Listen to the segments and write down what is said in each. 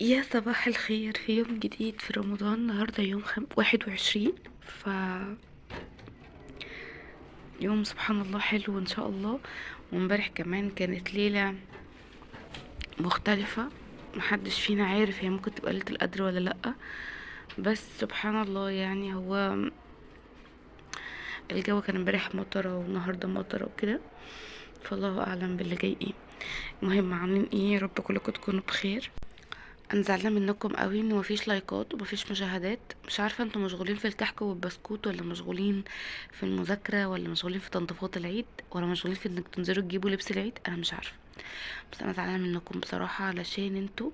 يا صباح الخير في يوم جديد في رمضان. النهاردة يوم 21، ف يوم سبحان الله حلو ان شاء الله. وامبارح كمان كانت ليلة مختلفة، محدش فينا عارف هي ممكن تبقى ليلة القدر ولا لأ، بس سبحان الله يعني هو الجو كان امبارح مطرة والنهاردة مطرة وكده، فالله اعلم باللي جاي ايه. المهم عاملين ايه؟ يا رب كلكم تكونوا بخير. انا زعلانة منكم قوي ان مفيش لايكات ومفيش مشاهدات، مش عارفه انتوا مشغولين في الكحك والبسكوت ولا مشغولين في المذاكرة ولا مشغولين في تنظيفات العيد ولا مشغولين في انك تنزلوا تجيبوا لبس العيد. انا مش عارفه، بس انا زعلانة منكم بصراحة علشان انتوا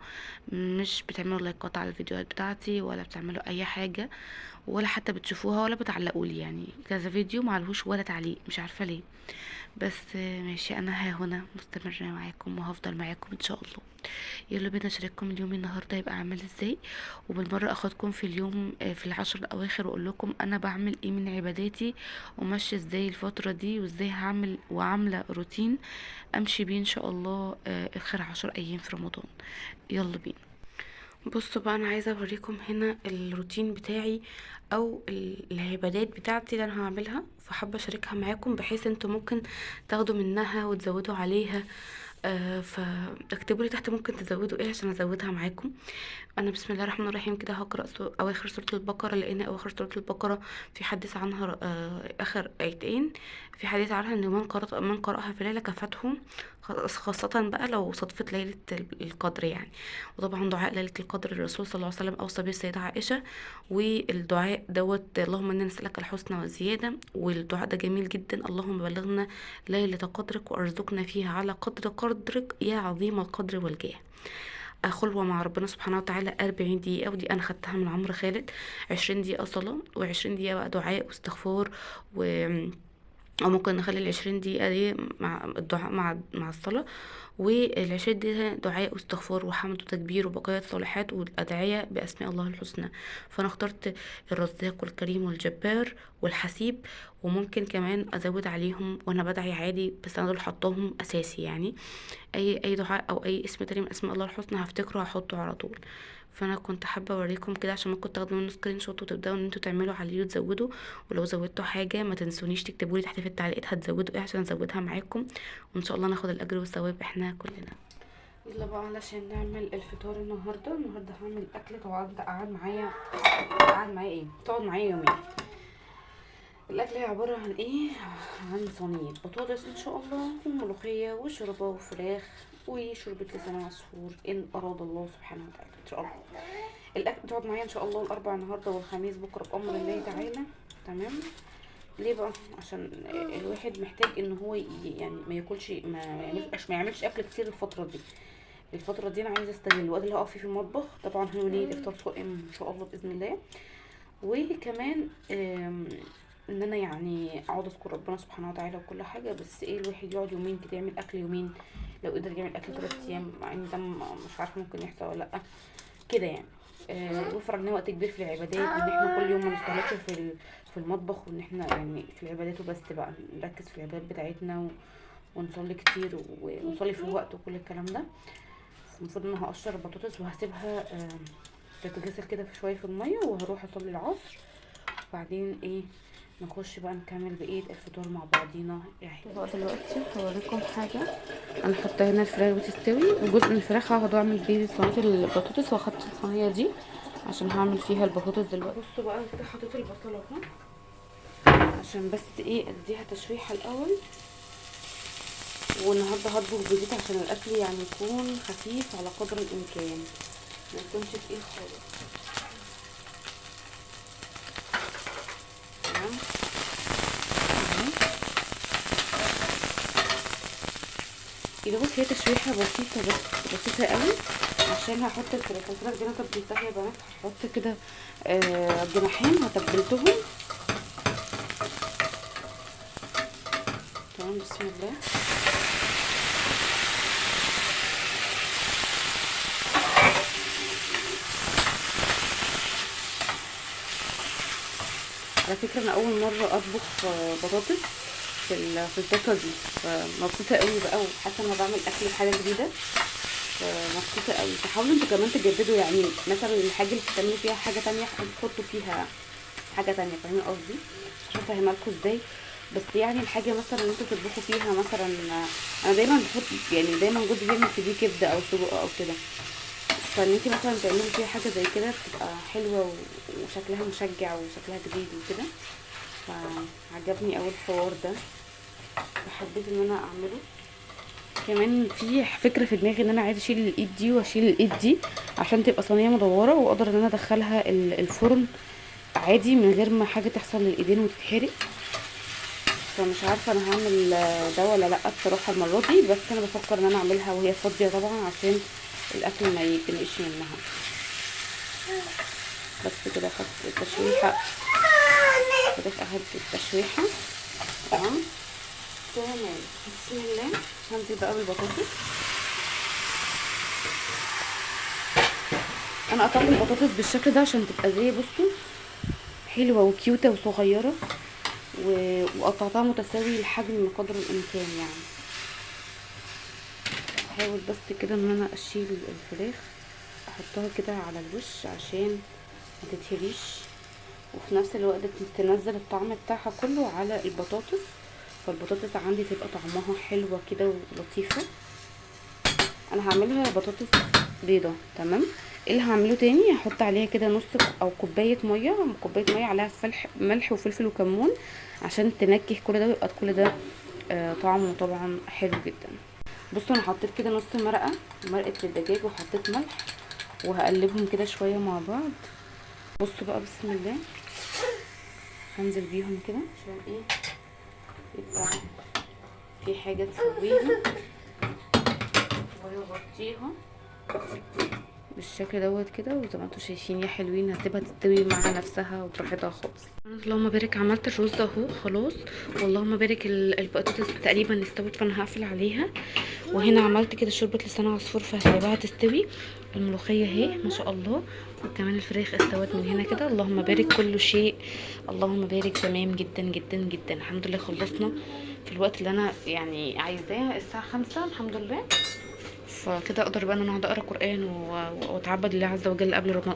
مش بتعملوا لايكات على الفيديوهات بتاعتي ولا بتعملوا اي حاجة ولا حتى بتشوفوها ولا بتعلقوا لي، يعني كذا فيديو معلهوش ولا تعليق، مش عارفه ليه. بس ماشي، انا ها هنا مستمرة معاكم وهفضل معاكم ان شاء الله. يلا بينا اشارككم اليوم النهارده هيبقى عامل ازاي، وبالمره اخدكم في اليوم في العشر الاواخر واقول لكم انا بعمل ايه من عباداتي وماشية ازاي الفترة دي وازاي هعمل وعامله روتين امشي بيه ان شاء الله اخر 10 ايام في رمضان. يلا بينا. بصوا بقى، انا عايزه اوريكم هنا الروتين بتاعي او العبادات بتاعتي اللي انا هعملها، فحابه اشاركها معاكم بحيث انتوا ممكن تاخدوا منها وتزودوا عليها. فاكتبوا لي تحت ممكن تزودوا ايه عشان ازودها معاكم. انا بسم الله الرحمن الرحيم كده هقرا اواخر سورة البقرة، لان اواخر سورة البقرة في حديث عنها اخر ايتين في حديث عنها ان من قراها في ليلة كفته، خاصة بقى لو صدفت ليلة القدر يعني. وطبعا دعاء ليلة القدر الرسول صلى الله عليه وسلم اوصى به السيدة عائشة، والدعاء دوت اللهم انا نسالك الحسنى والزيادة، والدعاء ده جميل جدا، اللهم بلغنا ليلة قدرك وارزقنا فيها على قدر قدرك يا عظيم القدر والجاه. خلوة مع ربنا سبحانه وتعالى 40 دقيقة، ودي أنا خدتها من عمرو خالد، 20 دقيقة صلاة و20 دقيقة بقى دعاء واستغفار، أو ممكن نخلي 20 دقيقة دي مع الدعاء مع الصلاة، وال20 دقيقة دعاء واستغفار وحمد وتكبير وبقية الصالحات والأدعية بأسماء الله الحسنى. فأنا اخترت الرزاق والكريم والجبار والحسيب، وممكن كمان أزود عليهم وأنا بدعي عادي، بس أنا دول حطاهم أساسي يعني. أي دعاء أو أي اسم تاني من أسماء الله الحسنى هفتكره هحطه على طول. فانا كنت حابة اوريكم كده عشان ممكن تاخدوا منه screenshot وتبداوا ان انتوا تعملوا عليه وتزودوا، ولو زودتوا حاجة ما تنسونيش تكتبوا لي تحت في التعليقات هتزودوا ايه عشان ازودها معاكم، وان شاء الله ناخد الاجر والثواب احنا كلنا. يلا بقى علشان نعمل الفطار النهارده. النهارده هعمل اكل تقعد قعد معايا، قعد معايا ايه؟ تقعد معايا يومين. الاكل هي عبارة عن ايه؟ عن صينية بطاطس ان شاء الله، وملوخيه وشوربه وفراخ وشوربه لسان عصفور ان اراد الله سبحانه وتعالى ان شاء الله. الاكل تقعد معايا ان شاء الله الاربع النهارده والخميس بكره بامر الله تعالى. تمام. ليه بقى؟ عشان الواحد محتاج ان هو يعني ما ياكلش، ما يعملش اكل كتير الفترة دي. الفترة دي انا عايزه استغل الوقت اللي هقف فيه في المطبخ. طبعا هو ليه افطار صائم ان شاء الله باذن الله، وكمان ان انا يعني اقعد اذكر ربنا سبحانه وتعالى وكل حاجة. بس ايه، الواحد يقعد يومين كده يعمل اكل يومين، لو قدر يعمل اكل 3 ايام، مع ان ده مش عارفه ممكن يحصل ولا لا كده يعني. وفر لنا وقت كبير في العبادات، وان احنا كل يوم ما نستهلكش في المطبخ، وان احنا يعني في العبادات وبس بقى نركز في العبادات بتاعتنا ونصلي كتير ونصلي في الوقت وكل الكلام ده. المفروض ان انا هقشر البطاطس وهسيبها تتغسل كده في شوية في المية، وهروح اصلي العصر، وبعدين ايه نخش بقى نكمل بقية الفطار مع بعضينا. يعني بقى دلوقتي هوريكم حاجة. انا حاطه هنا الفراخ بتستوي، وجزء من الفراخ هقعد اعمل بيه صينية البطاطس، واخدت الصينية دي عشان هعمل فيها البطاطس دلوقتي. بصوا بقى، انا كده حطيت البصله اهو عشان بس ايه اديها تشويحه الاول. والنهارده هطبخ بزيت عشان الاكل يعني يكون خفيف على قدر الامكان، ما يكونش تقيل خالص. تمام. يا دوبك هي تشويحه بسيطة، بس بسيطة قوي، عشان هحط الفراخ. الفراخ دي انا تبلتها يا بنات، هحط كده جناحين هتبلتهم. تمام، بسم الله. على فكرة انا اول مرة اطبخ بطاطس في الطاسه دي، فمبسوطه قوي بقى وحاسه ان انا بعمل اكل بحاجة جديدة. فمبسوطه قوي. فحاولوا انتوا كمان تجددوا، يعني مثلا الحاجة اللي بتعملوا فيها حاجة تانية تحطوا فيها حاجة تانية، فاهمين قصدي؟ مش عارفه افهمها لكم ازاي، بس يعني الحاجة مثلا اللي انتوا بتطبخوا فيها، مثلا انا دايما بحط، يعني دايما جوزي بيعمل في دي كبده او سجق او كده، فان انتي مثلا تعملي فيها حاجة زي كده بتبقى حلوة وشكلها مشجع وشكلها جديد وكده. فعجبني اوي الحوار ده، فحبيت ان انا اعمله. كمان في فكرة في دماغي ان انا عايزه اشيل الايد دي واشيل الايد دي عشان تبقى صينية مدورة، واقدر ان انا ادخلها الفرن عادي من غير ما حاجة تحصل للايدين وتتحرق. فمش عارفه انا هعمل ده ولا لا بصراحة المرة دي، بس انا بفكر ان انا اعملها وهي فاضية طبعا عشان الاكل ما يتنقش منها. بس كده اخدت التشويحه، فراخ اخدت التشويحه. تمام تمام، بسم الله. هنزل بقى بالبطاطس. انا قطعت البطاطس بالشكل ده عشان تبقى زي بصوا حلوة وكيوته وصغيره، وقطعتها متساوي الحجم قدر الامكان. يعني هحاول بس كده ان انا اشيل الفراخ احطها كده على الوش عشان ما تتهريش، وفي نفس الوقت تنزل الطعم بتاعها كله على البطاطس، فالبطاطس عندي تبقى طعمها حلوة كده ولطيفة. انا هعملها بطاطس بيضة. تمام. ايه اللي هعمله تاني؟ هحط عليها كده نص او كوباية مية، كوباية مية عليها ملح وفلفل وكمون عشان تنكه كل ده ويبقى كل ده طعمه طبعا حلو جدا. بصوا انا حطيت كده نص مرقه، مرقه الدجاج، وحطيت ملح، وهقلبهم كده شوية مع بعض. بصوا بقى بسم الله، هنزل بيهم كده عشان ايه يبقى في حاجة تسويها، وهغطيها بالشكل دوت كده. وزي ما انتم شايفين يا حلوين هسيبها تستوي مع نفسها وبراحتها خالص. اللهم بارك، عملت الرز اهو خلاص، واللهم بارك البطاطس تقريبا استوت، فانا هقفل عليها. وهنا عملت كده شوربة لسان عصفور فهسيبها تستوي. الملوخية اهي ما شاء الله، وكمان الفراخ استوت من هنا كده. اللهم بارك كل شيء، اللهم بارك. تمام جدا جدا جدا، الحمد لله. خلصنا في الوقت اللي انا يعني عايزاه، الساعة 5 الحمد لله. فكده اقدر بقى ان انا اقعد اقرا قران واتعبد لله عز وجل قبل رمضان،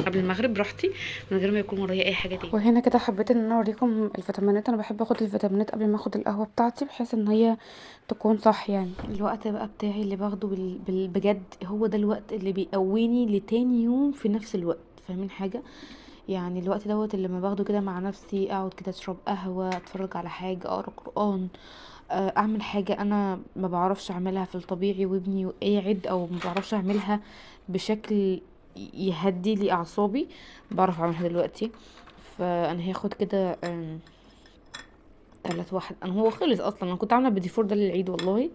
قبل المغرب براحتي، من غير ما يكون ورايا اي حاجة تاني. وهنا كده حبيت ان انا اوريكم الفيتامينات. انا بحب اخد الفيتامينات قبل ما اخد القهوة بتاعتي بحيث ان هي تكون صح. يعني الوقت بقى بتاعي اللي باخده بجد هو ده الوقت اللي بيقويني لتاني يوم في نفس الوقت، فاهمين حاجة؟ يعني الوقت دوت اللي لما باخده كده مع نفسي، اقعد كده اشرب قهوة، اتفرج على حاجة، اقرا قران، اعمل حاجة انا ما بعرفش اعملها في الطبيعي وابني قاعد، او ما بعرفش اعملها بشكل يهدي لي اعصابي، بعرف اعملها دلوقتي. فانا هاخد كده 3 واحد، انا هو خلص اصلا، انا كنت عامله بديفور ده للعيد والله،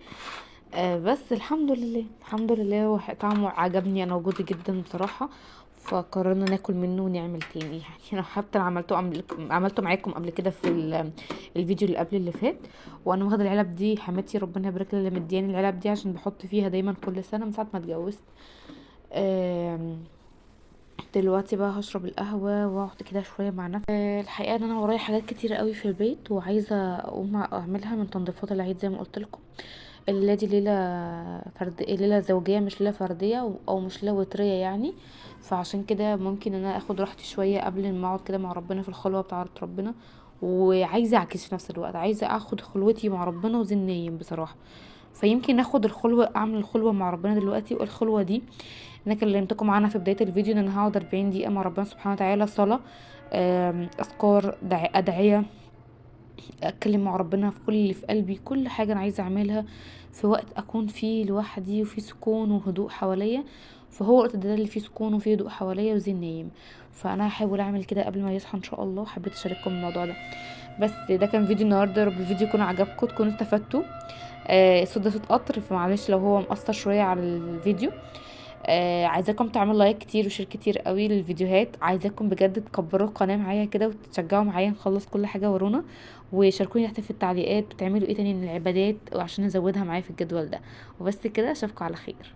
بس الحمد لله الحمد لله طعمه عجبني انا وجوزي جدا بصراحة، فقررنا ناكل منه ونعمل تاني. يعني انا حتى عملته معاكم قبل كده في الفيديو اللي قبل اللي فات. وانا واخده العلب دي، حماتي ربنا يبارك لها اللي مدياني العلب دي عشان بحط فيها دايما كل سنة من ساعة ما اتجوزت. دلوقتي بقى هشرب القهوة واقعد كده شوية مع نفسي. الحقيقة ان انا ورايا حاجات كتير قوي في البيت وعايزه اقوم اعملها من تنظيفات العيد زي ما قلت لكم. الليلة دي ليلة فرد، ليلة زوجيه مش ليلة فردية او مش ليلة وتريه يعني، فعشان كده ممكن ان انا اخد راحتي شوية قبل ما اقعد كده مع ربنا في الخلوة بتاعه ربنا. وعايزه اعكس في نفس الوقت، عايزه اخد خلوتي مع ربنا وزين نايم بصراحة، فيمكن اخد الخلوة، اعمل الخلوة مع ربنا دلوقتي. والخلوه دي انا كلمتكم عنها في بداية الفيديو ان انا هقعد 40 دقيقة مع ربنا سبحانه وتعالى، صلاة، اذكار، ادعية، اتكلم مع ربنا في كل اللي في قلبي، كل حاجة انا عايزه اعملها في وقت اكون فيه لوحدي وفي سكون وهدوء حواليا. فهو الوقت ده اللي فيه سكون وفيه هدوء حواليا وزين نايم، فانا هحاول اعمل كده قبل ما يصحى ان شاء الله. حبيت اشارككم الموضوع ده. بس ده كان فيديو النهارده، يا رب الفيديو يكون عجبكم، تكونوا استفدتوا. الصوت ده صوت قطر، فمعلش لو هو مقصر شوية على الفيديو. عايزاكم تعملوا like كتير و share كتير قوي للفيديوهات، عايزاكم بجد تكبروا القناة معايا كده وتشجعوا معايا نخلص كل حاجة ورونا. وشاركوني تحت في التعليقات بتعملوا ايه تاني من العبادات وعشان نزودها معايا في الجدول ده. وبس كده، اشوفكم على خير.